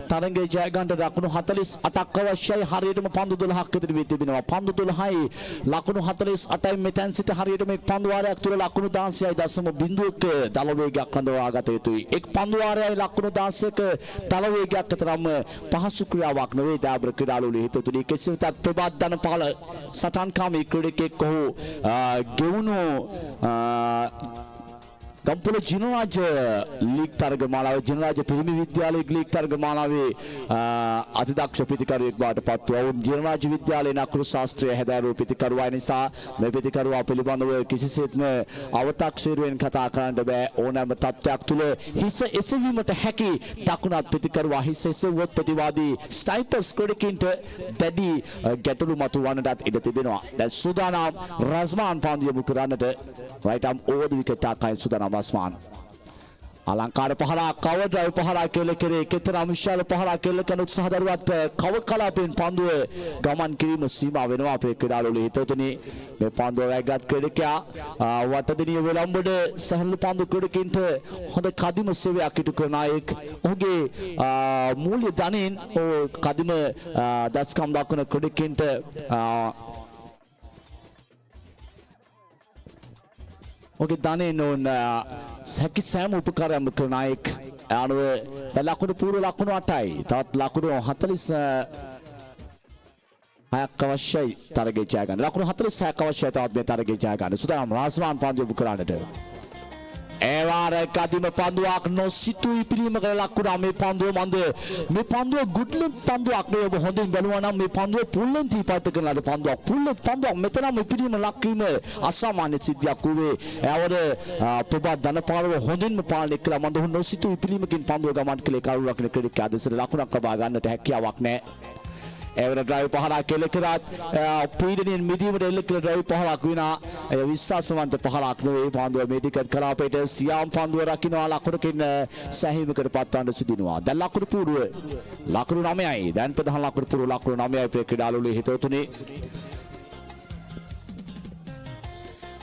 Speaker 1: තරඟයේ ජය ගන්නට ලකුණු 48ක් අවශ්‍යයි. හරියටම පන්දු 12ක් ඉදිරි වී තිබෙනවා. පන්දු 12යි ලකුණු 48යි මෙතෙන් සිට හරියටම එක් පන්දු වාරයක් තුල ලකුණු 16.0ක දල වේගයක් රඳවා ගත යුතුයි. එක් පන්දු වාරයයි ලකුණු 16ක දල වේගයක් තරම් පහසු ක්‍රියාවක් නෙවෙයි දාබර ක්‍රීඩාලුවෝ හිතතුනි. කෙසේ වෙතත් ප්‍රභාත් ධනපාල සටන්කාමී ක්‍රීඩකයෙක් ඔහු ගෙවුණු ගම්පොළ ජිනරාජ ලීග් තරග මාලාවේ ජිනරාජ පිරිමි විද්‍යාලයේ ලීග් තරග මාලාවේ අතිදක්ෂ පිතිකරුවෙක් බවට පත් වූ ඔවුන් ජිනරාජ විද්‍යාලයේ නකුරු ශාස්ත්‍රය හැදෑරූ පිතිකරුවා නිසා මේ පිතිකරුවා පිළිබඳව කිසිසේත්ම අවතක්සේරුවෙන් කතා කරන්න බෑ. ඕනෑම තත්ත්වයක් තුළ හිස එසවීමට හැකි දකුණත් පිතිකරුවා හිස එසවුවොත් ප්‍රතිවාදී ස්නයිපර්ස් ක්‍රීඩකින්ට දැඩි ගැටලු මතු වන්නටත් ඉඩ තිබෙනවා. දැන් සූදානම් රස්මාන් පන්දු යොමු කරන්නට right arm over the wicket ආකාරයෙන් සූදානම් රස්මාන්. අලංකාර පහරක් කවර් ඩ්‍රයිව් පහරක් කෙල කෙරේ කෙතරම් විශාල පහරක් කෙල කරන උත්සාහ දරුවත් කව කලාපෙන් පන්දුව ගමන් කිරීම සීමා වෙනවා අපේ ක්‍රීඩාලුවෝ හිතවතුනි. මේ පන්දුව වැගත් ක්‍රීඩකයා වටදිනිය වෙලම්බඩ සැහැල්ලු පන්දු ක්‍රීඩකින්ට හොඳ කදිම සේවයක් ඉටු කරන අයෙක්. ඔහුගේ මූල්‍ය ධනයෙන් ඔහු කදිම දස්කම් දක්වන ක්‍රීඩකින්ට ඔහුගේ ධනයෙන් ඔවුන් හැකි සෑම උපකාරයක්ම කරන අයෙක්. අනුව දැන් ලකුණු පූර්ව ලකුණු 8යි. තවත් ලකුණු 46ක් අවශ්‍යයි තරගය ජය ගන්න. ලකුණු 46ක් අවශ්‍යයි තවත් මේ තරගය ජය ගන්න. සූදානම් රාස්වාන් පන්දු යොමු කරන්නට. ඒ වාර කදිම පන්දුවක් නොසිතූ ඉපිරීමකට ලක් වුණා මේ පන්දුව. මන්ද මේ පන්දුව ගුඩ් ලෙන්ත් පන්දුවක් නෙවෙයි. ඔබ හොඳින් බැලුවා නම් මේ පන්දුව ෆුල් ලෙන්ත් ඉපත් කරන ලද පන්දුවක්. ෆුල් ලෙන්ත් පන්දුවක් මෙතනම ඉපිරීම ලක්වීම අසාමාන්‍ය සිද්ධියක් වූවේ. එවර ප්‍රභාත් ධනපාලව හොඳින්ම පාලනය කළා. මන්ද ඔහු නොසිතූ ඉපිරීමකින් පන්දුව ගමන් කළේ කරුණ රකින්න ක්‍රීඩකයා දෙසට ලකුණක් ලබා ගන්නට හැකියාවක් නැහැ. එවර ඩ්‍රයිව් පහරක් එල්ල කරත් පීඩනයෙන් මිදීමට එල්ල කළ ඩ්‍රයිව් පහරක් විනා එය විශ්වාසවන්ත පහරක් නෙවෙයි. පන්දුව මේඩිකට් කලාපයට සියාම් පන්දුව රකින්නවා ලකුණකින් සැහීමකට පත්වන්න සිදුවෙනවා. දැන් ලකුණු පූර්ව ලකුණු 9යි. දැන් ප්‍රධාන ලකුණු පූර්ව ලකුණු 9යි ප්‍රිය ක්‍රීඩාලුවෝ හිතවතුනි.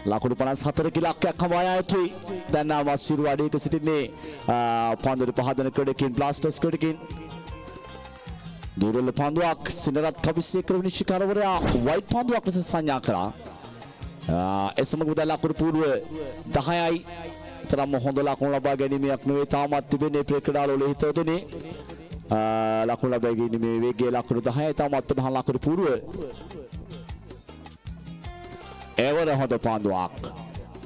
Speaker 1: ලකුණු 54 ඉලක්කයක් හඹා යා යුතුයි. දැන් නාම සිරු අඩියක සිටින්නේ පන්දුවට පහදන ක්‍රීඩකින් බ්ලාස්ටර්ස් ක්‍රීඩකින්. දුර්වල පන්දුවක් සිනරත් කවිසේකර විනිශ්චයකාරවරයා වයිට් පන්දුවක් ලෙස සංඥා කළා. ඒ සමග දැන් ලකුණු පූර්ව 10යි. තරම්ම හොඳ ලකුණු ලබා ගැනීමක් නෙවෙයි තාමත් තිබෙන්නේ ප්‍රිය ක්‍රීඩාලුවෝ හිතවතුනි. ලකුණු ලබා ගැනීමේ වේගය ලකුණු 10යි තාමත් ප්‍රධාන ලකුණු පූර්ව. එවර හොඳ පන්දුවක්.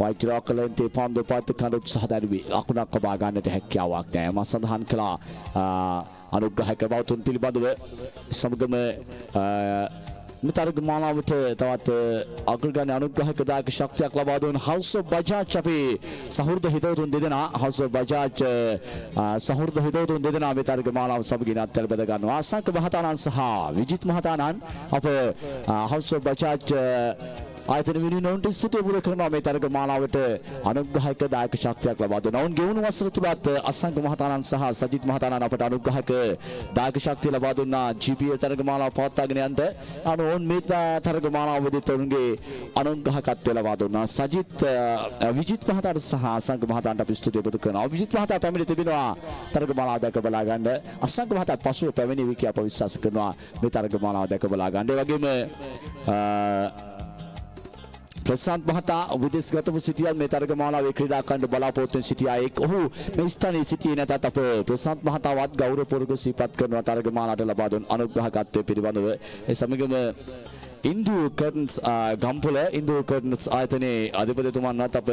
Speaker 1: වයිට් රොක් ලෙන්තේ පන්දු පත් කරන උත්සාහ දැරුවේ ලකුණක් ලබා ගන්නට හැකියාවක් නෑ. මම සඳහන් කළා අනුග්‍රහක බෞතුන් පිළිබඳව සමගම මේ තරග මාලාවට තවත් අග්‍රගණ්‍ය අනුග්‍රහක දායක ශක්තියක් ලබා දුන් House of Bajaj අපේ සහෘද හිතවතුන් දෙදෙනා House of Bajaj සහෘද හිතවතුන් දෙදෙනා මේ තරග මාලාව සමගින් අත්වල බෙද ගන්නවා. අසංක මහතානන් සහ විජිත් මහතානන් අප House of Bajaj ආයතන වෙනුවෙන් ඔවුන්ට ස්තුතිය පුද කරනවා. මේ තරග මාලාවට අනුග්‍රහක දායක ශක්තියක් ලබා දුන්නා. ඔවුන් ගෙවුණු වසර තුලත් අසංග මහතානන් සහ සජිත් මහතානන් අපට අනුග්‍රහක දායක ශක්තිය ලබා දුන්නා GPL තරග මාලාව පවත්වාගෙන යන්න. අනු ඔවුන් මේ තරග මාලාවේදීත් ඔවුන්ගේ අනුග්‍රහකත්වය ලබා දුන්නා. සජිත් විජිත් මහතාට සහ අසංග මහතාන්ට අපි ස්තුතිය පුද කරනවා. විජිත් මහතා පැමිණ තිබෙනවා තරග මාලාව දැක බලා ගන්න. අසංග මහතාත් පසුව පැමිණෙවි කියා අප විශ්වාස කරනවා මේ තරග මාලාව දැක බලා ගන්න. ඒ වගේම ප්‍රශාන්ත් මහතා විදේශගතව සිටියත් මේ තරග මාලාවේ ක්‍රීඩා කරන්න බලාපොරොත්තු වෙන සිටියා. එක් ඔහු මේ ස්ථානයේ සිටියේ නැතත් අප ප්‍රශාන්ත් මහතාවත් ගෞරවපූර්වක සිහිපත් කරනවා තරග මාලාවට ලබා දුන් අනුග්‍රහකත්වය පිළිබඳව. ඒ සමගම ඉන්දු කර්ටන්ස් ගම්පොළ ඉන්දු කර්ටන්ස් ආයතනයේ අධිපතිතුමන්වත් අප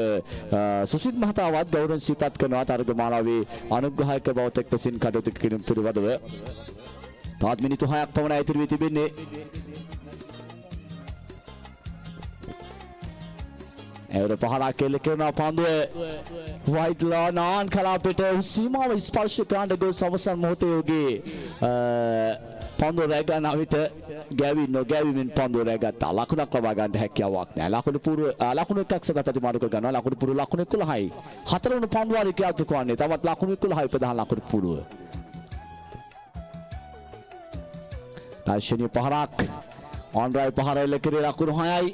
Speaker 1: සුසිත් මහතාවත් ගෞරවයෙන් සිහිපත් කරනවා තරග මාලාවේ අනුග්‍රහක බවත් එක් ලෙසින් කටයුතු කිරීම පිළිබඳව. තවත් මිනිත්තු 6ක් පමණ ඉතිරි වී තිබෙන්නේ. එවර පහරක් එල්ල කරන පන්දුව වයිට් ලානාන් කලාපයට සීමාව ස්පර්ශ කරන්න ගොස් අවසන් මොහොතේ ඔහුගේ පන්දුව රැ ගන්න විට ගැවි නොගැවීමෙන් පන්දුව රැගත්තා. ලකුණක් ලබා ගන්න හැකියාවක් නෑ. ලකුණු පුරුව ලකුණු එකක් සදා ප්‍රතිමාරු කර ගන්නවා. ලකුණු පුරුව ලකුණු 11යි. හතරවන පන්දු වාරයේ ක්‍රියාත්මක වන්නේ තවත් ලකුණු 11යි ප්‍රධාන ලකුණු පුරුව. දර්ශනීය පහරක් ඔන්රයි පහර එල්ල කරේ ලකුණු 6යි.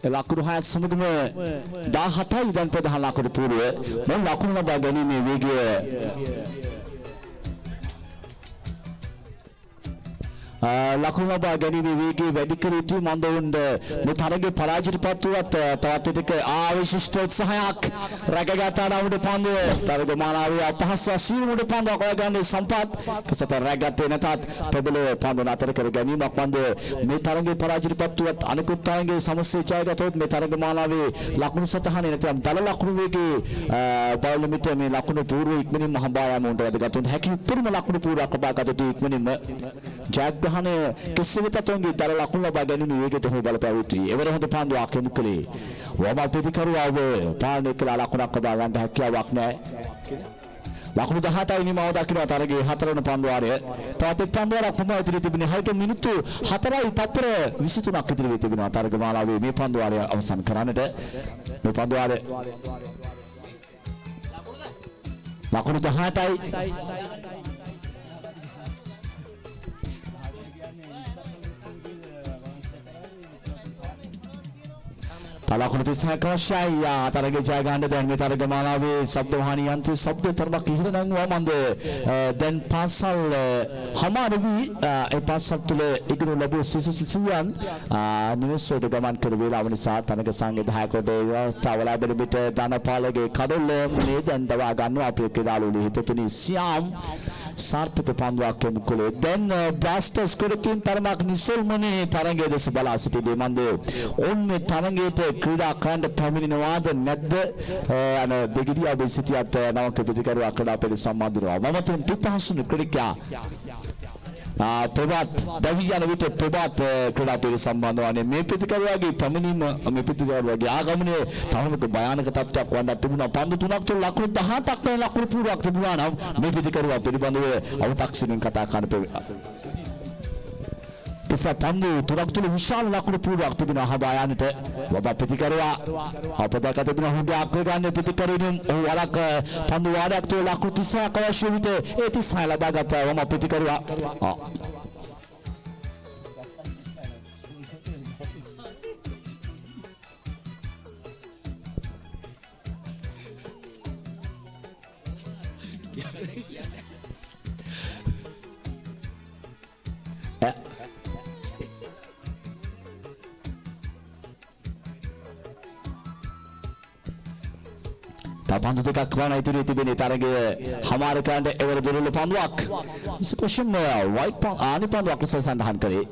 Speaker 1: ලකුණු 6ත් සමගම 17යි දැන් ප්‍රධාන ලකුණු පුරුව. මොන් ලකුණු ලබා ගැනීමේ වේගය ලකුණු ලබා ගැනීමේ වේගය වැඩි කර යුතුයි. මන්ද ඔවුන්ට මේ තරගයේ පරාජයට පත් වුවත් තවත් විටක ආවිශිෂ්ට උත්සාහයක් රැකගත්තා නම් පන්දුව තරග මාලාවේ අපහසු සියලුම පන්දුවක් හොයාගන්නේ සම්පත් කිසත රැගත්තේ නැතත් ප්‍රබල පන්දු නතර කර ගැනීමක්. මන්ද මේ තරගයේ පරාජයට පත් වුවත් අනිකුත් තරගයේ සමස්ත ජයගතොත් මේ තරග මාලාවේ ලකුණු සටහනේ නැත්නම් දල ලකුණු වේගයේ බලන විට මේ ලකුණු පූර්ව ඉක්මනින්ම හඹා යාම උන්ට වැදගත් වුණා. හැකි උපරිම ලකුණු පූර්වක් ලබා ගත යුතු ඉක්මනින්ම ජයග්‍රහණය කෙසේ වෙතත් ඔවුන්ගේ දල ලකුණු ලබා ගැනීම වේගයට හෝ බලපෑව යුතුයි. එවර හොඳ පන්දුවක් යොමු කළේ වම ප්‍රතිකරුවාව පාලනය කළ ලකුණක් ලබා ගන්න හැකියාවක් නැහැ. ලකුණු 17යි නිමාව දකිනවා තරගයේ හතරවන පන්දු වාරය. තවත් එක් පන්දු වාරයක් පමණ ඉතිරි තිබෙන්නේ. හරියට මිනිත්තු 4යි තත්පර 23ක් ඉතිරි වී තිබෙනවා තරග මාලාවේ මේ පන්දු වාරය අවසන් කරන්නට. මේ පන්දු වාරය ලකුණු 18යි. ලකුණු 36ක් අවශ්‍යයි තරග ජය ගන්න. දැන් මේ තරග මාලාවේ ශබ්ද වාහිනී යන්ත්‍ර ශබ්ද තරමක් ඉහළ නංගුවා. මන්ද දැන් පාසල් හමාර වී ඒ පාසල් තුල ඉගෙන ලැබූ සිසු සිසුවන් නිවෙස් වලට ගමන් කර වේලාව නිසා තරග සංවිධායකවරුන්ට ව්‍යවස්ථාව ලැබෙන විට ධනපාලගේ කඩොල්ල මේ දැන් දවා ගන්නවා අපේ ක්‍රීඩාලු ලිහිතතුනි සියාම් සාර්ථක පන්දුවක් යොමු කළේ. දැන් බ්ලාස්ටර්ස් ක්‍රීඩකයන් තරමක් නිසල්මනේ තරගයේ දෙස බලා සිටියේ. මන්ද ඔවුන් මේ තරගයට ක්‍රීඩා කරන්න පැමිණෙනවාද නැද්ද අන දෙගිඩියාවේ සිටියත් නවක ප්‍රතිකරුවා ක්‍රීඩා පෙළ සම්බන්ධ වෙනවා. මම පිටහසුන ක්‍රීඩකයා ප්‍රභාත් දැවී යන විට ප්‍රභාත් ක්‍රීඩා පෙළ සම්බන්ධ වන්නේ මේ ප්‍රතිකරුවාගේ පැමිණීම මේ ප්‍රතිකරුවාගේ ආගමනය තරමක භයානක තත්ත්වයක් වන්නත් තිබුණා. පන්දු තුනක් තුළ ලකුණු 17ක් වෙන ලකුණු පුරුවක් තිබුණා නම් මේ ප්‍රතිකරුවා පිළිබඳව අව탁සිරුවෙන් කතා කරන්න කිසා පන්දු තුනක් තුළ විශාල ලකුණු පුරුවක් තිබුණා හබා යන්නට. ඔබ ප්‍රතිකරුවා අප දැක තිබුණා හොඳ අක්‍රගණ්‍ය ප්‍රතිකරුවෙන් ඔහු වරක් පන්දු වාරයක් තුළ ලකුණු 36ක් අවශ්‍ය විට ඒ 36 ලබා ගත්තා වම ප්‍රතිකරුවා. පන්දු දෙකක් වන ඉතිරි තිබෙන තරගය හමාර කරන්න එවර දුර්වල පන්දුවක්. විශේෂයෙන්ම වයිට් ආනි පන්දුවක් ලෙස සඳහන් කරේ.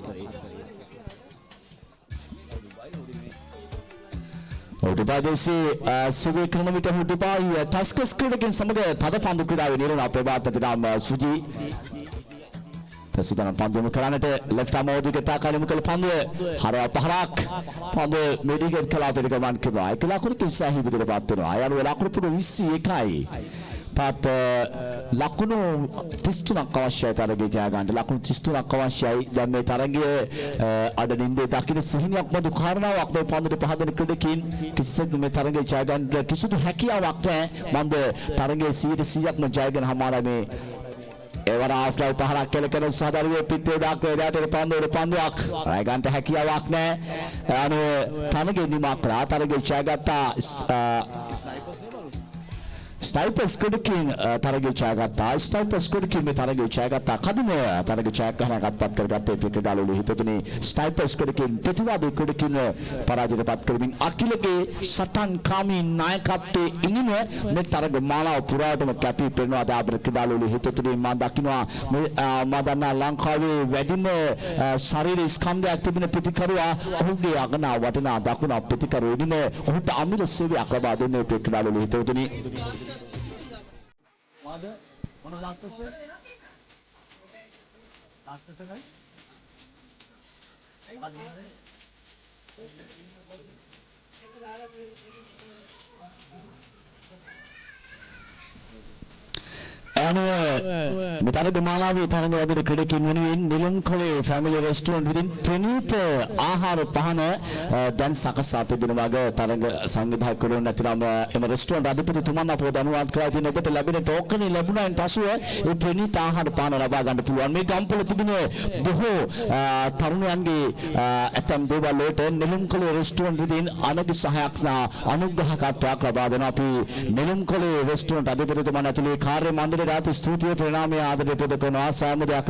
Speaker 1: ඩුබායි සුවේ කරන විට ඔහු ඩුබායි ටස්කස් ක්‍රීඩකයන් සමග තද පන්දු ක්‍රීඩාවේ නිරවන ප්‍රභාත් ප්‍රතිනාම සුජී සූදානම් පන්දු යොමු කරන්නට ලෙෆ්ට් ආර්ම් ඕදික තාකා යොමු කළ පන්දුව හරවා පහරක් පන්දුව මිඩිගේට් කලාපයට ගමන් කරනවා. එක ලකුණකින් සහි විදිහට පත් වෙනවා. අය අනුව ලකුණු පුරු 21යි. තවත් ලකුණු 33ක් අවශ්‍යයි තරගය ජය ගන්න. ලකුණු 33ක් අවශ්‍යයි. දැන් මේ තරගය අඩ නින්දේ දකින්න සිහිනයක් බඳු කාරණාවක් මේ පන්දුවට පහදන ක්‍රීඩකයින් කිසිසේත් මේ තරගය ජය ගන්න කිසිදු හැකියාවක් නැහැ. මන්ද තරගයේ 100%ක්ම ජයගෙන හමාරයි මේ එවර ආෆ්ටර් පහරක් කෙල කරන උත්සාහදරුවේ පිටේ ඩාක් වේදාට පන්දුවට පන්දුවක් රැ ගන්නට හැකියාවක් නැහැ. අනුව තරගය නිමා කළා. තරගය ජයගත්තා. ස්නයිපර්ස් ක්‍රීඩකයින් තරගය ජයගත්තා. ස්නයිපර්ස් ක්‍රීඩකයින් මේ තරගය ජයගත්තා. කදිම තරග ජයග්‍රහණයක් අත්පත් කරගත්තේ අපේ ක්‍රීඩාලු හිතතුනේ. ස්නයිපර්ස් ක්‍රීඩකයින් ප්‍රතිවාදී ක්‍රීඩකයින් පරාජයට පත් කරමින් අකිලගේ සටන්කාමී නායකත්වයේ ඉනිම මේ තරග මාලාව පුරාටම කැපී පෙනෙනවා. අද අපේ ක්‍රීඩාලු හිතතුනේ මා දකිනවා මේ මා දන්නා ලංකාවේ වැඩිම ශරීර ස්කන්ධයක් තිබෙන ප්‍රතිකරුවා ඔහුගේ අගනා වටිනා දකුණ ප්‍රතිකරු ඉනිම ඔහුට අමිල සේවයක් ලබා දුන්නේ අපේ ක්‍රීඩාලු හිතතුනේ.
Speaker 2: මොන බ්ලාස්ටර්ස්ද? බ්ලාස්ටර්ස් එකයි?
Speaker 1: අනුව මේ තරග මාලාවේ තරග වදින ක්‍රීඩකයින් වෙනුවෙන් නිලුම්කලේ ෆැමිලි රෙස්ටුරන්ට් විසින් ප්‍රණීත ආහාර පහන දැන් සකසා තිබෙන වග තරග සංවිධායකවරුන් නැතිනම් එම රෙස්ටුරන්ට් අධිපතිතුමන් අපව දැනුවත් කරලා තියෙන ඔබට ලැබෙන ටෝකන් ලැබුණායින් පසුව ඒ ප්‍රණීත ආහාර පාන ලබා ගන්න පුළුවන්. මේ ගම්පොළ තිබෙන බොහෝ තරුණයන්ගේ ඇතැම් දේවල් වලට නිලුම්කලේ රෙස්ටුරන්ට් විසින් අනගි සහායක් සහ අනුග්‍රහකත්වයක් ලබා දෙනවා. අපි නිලුම්කලේ රෙස්ටුරන්ට් අධිපතිතුමන් ඇතුළු කාර්ය මණ්ඩලයට ස්තුතිය ප්‍රණාමය ආදරය පුද කරනවා. සෑම දෙයක්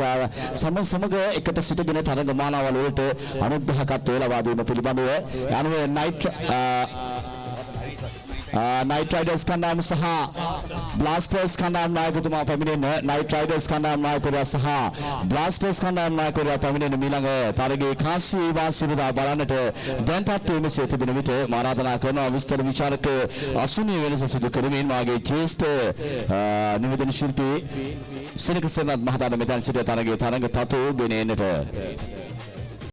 Speaker 1: සම සමග එකට සිටගෙන තරග මාලාවල් වලට අනුග්‍රහකත්වය ලබා දීම පිළිබඳව අනුව නයිට් රයිඩර්ස් කණ්ඩායම සහ බ්ලාස්ටර්ස් කණ්ඩායම නායකතුමා පැමිණෙන නයිට් රයිඩර්ස් කණ්ඩායම නායකවරයා සහ බ්ලාස්ටර්ස් කණ්ඩායම නායකවරයා පැමිණෙන මීළඟ තරගයේ කාසියේ වාසිරදා බලන්නට දැන් තත්ත්වය මෙසේ තිබෙන විට මා ආරාධනා කරනවා විස්තර විචාරක අසුනිය වෙනස සිදු කරමින් මාගේ ජ්‍යෙෂ්ඨ නිවේදන ශිල්පී සිනක සෙනත් මහතාට මෙතන සිට තරගයේ තරඟ තතු ගෙන එන්නට.